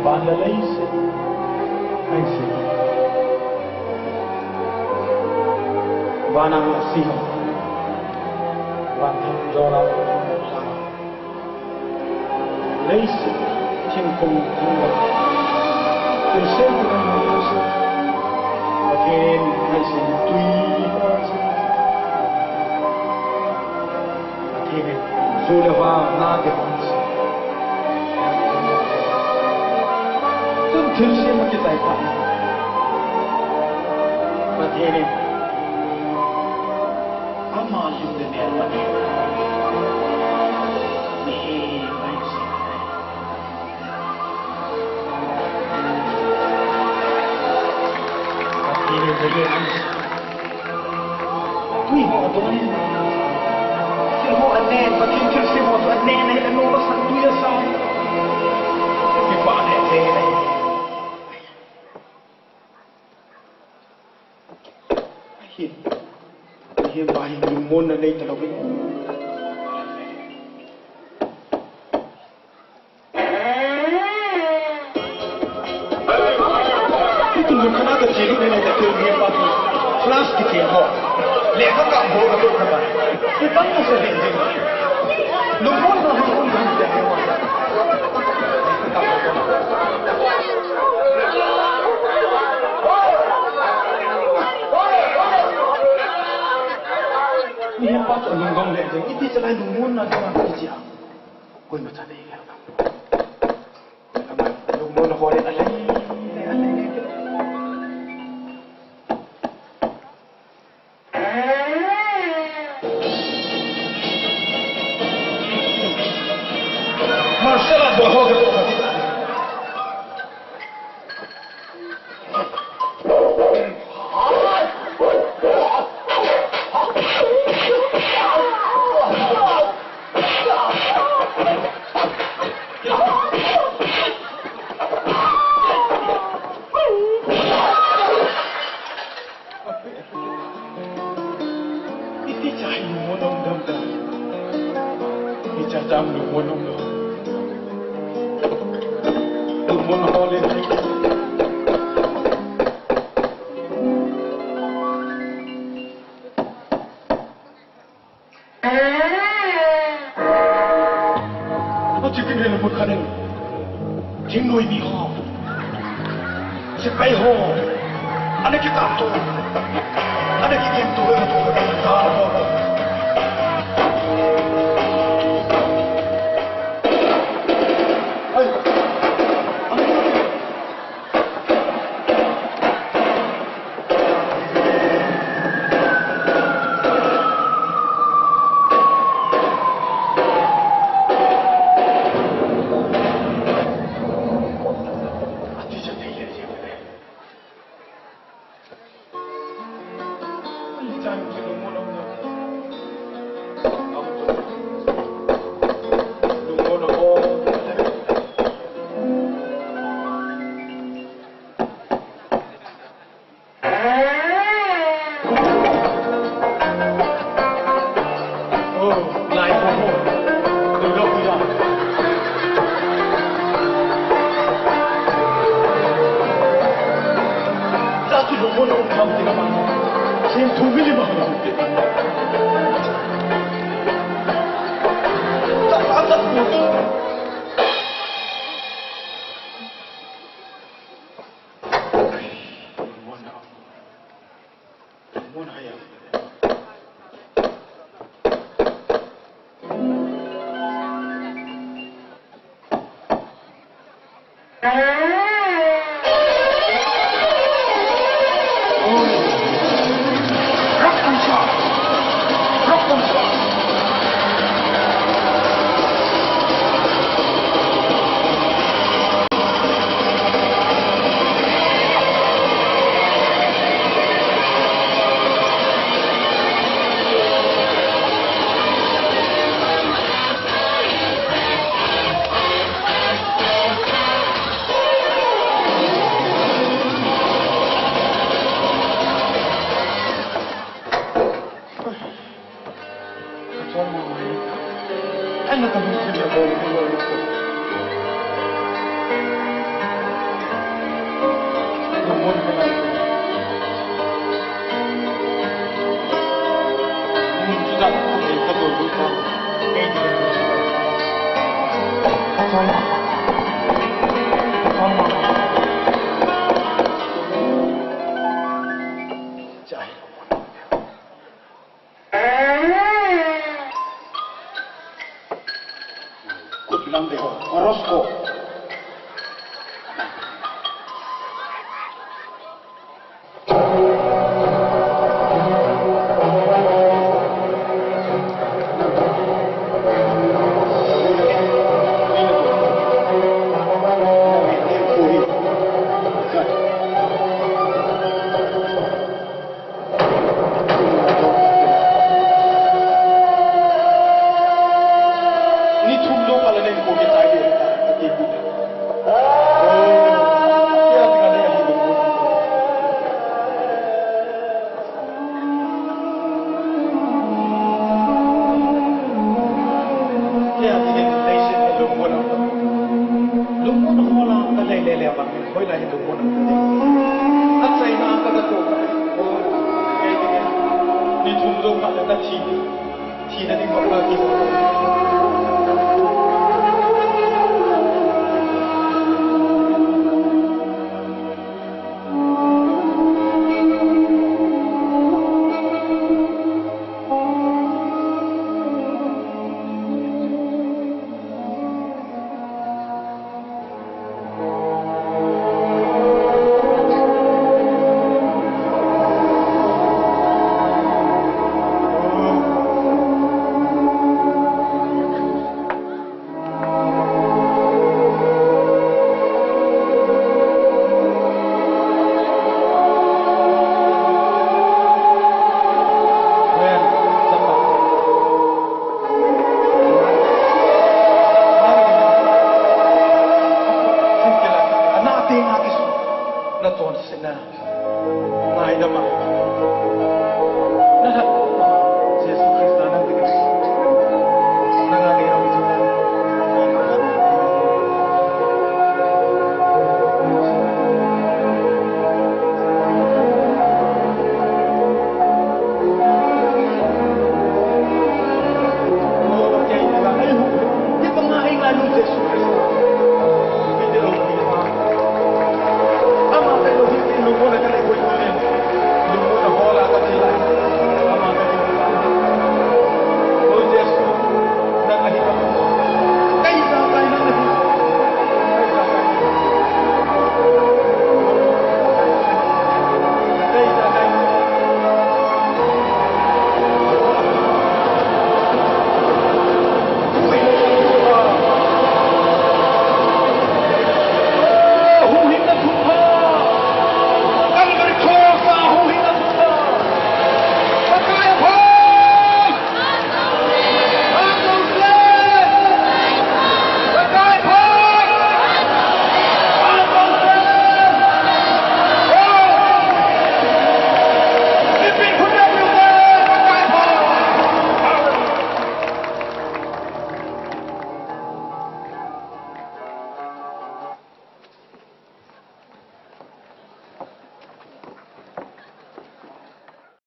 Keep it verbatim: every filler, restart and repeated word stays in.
Van le leiset, leiset. Van a ngah si ho, van thang jol a, leiset, thingkung, thingkung. Thilsem, Pathen ngaisang tui. Pathen in ju le va na te hon. Tun thilsem a kitai pa. Pathen in ama lim le mel Pathen. Ni hi ngaisang. Pathen in ju le ngaisang. Tui ho adon in. Thil ho anen, Pathen thilsem ho chu anen, ahi le nom asang tui asang. Kipa ne, ne, ne. Ahi. Ahi, ma hi lungmonna nei talou in. Hitin lungkham a kache lut nei nei ta keu ni pa tu. Class kiti ho. Lekha kap bol katoh khat a. Kitang na sa ding ding. Lungmon na lungmon ding ding. Mihem pa chu alungdong leh jeng, iti chalai lungmon na ding a kiche a. Koima cha nei leh. Lungmon ho le alai, alai. Martial art bol ho katoh khat. Iti cha hi lungmon um dam dam. Hicha cham lungmon um dam. Lungmon ho le. Achi kin le lungmon khat in. Thingnoi mi ho. Sepai ho. Ana kitam to. Ana kitem to. Ai. Kutlang de ho, horoscope. Ni thum jong khat le nei ko kichai ding, ati pu. Kei a dingin leiset a lungmon a, lungmon a hol a ka lei le le vang, hoilai hi lungmon a ka lei. Achaina ka datuh. Kei dingin ni thum jong khat le na thi, thina ding bang ka ti. Na chonsetna. Ngaidam a. Na that.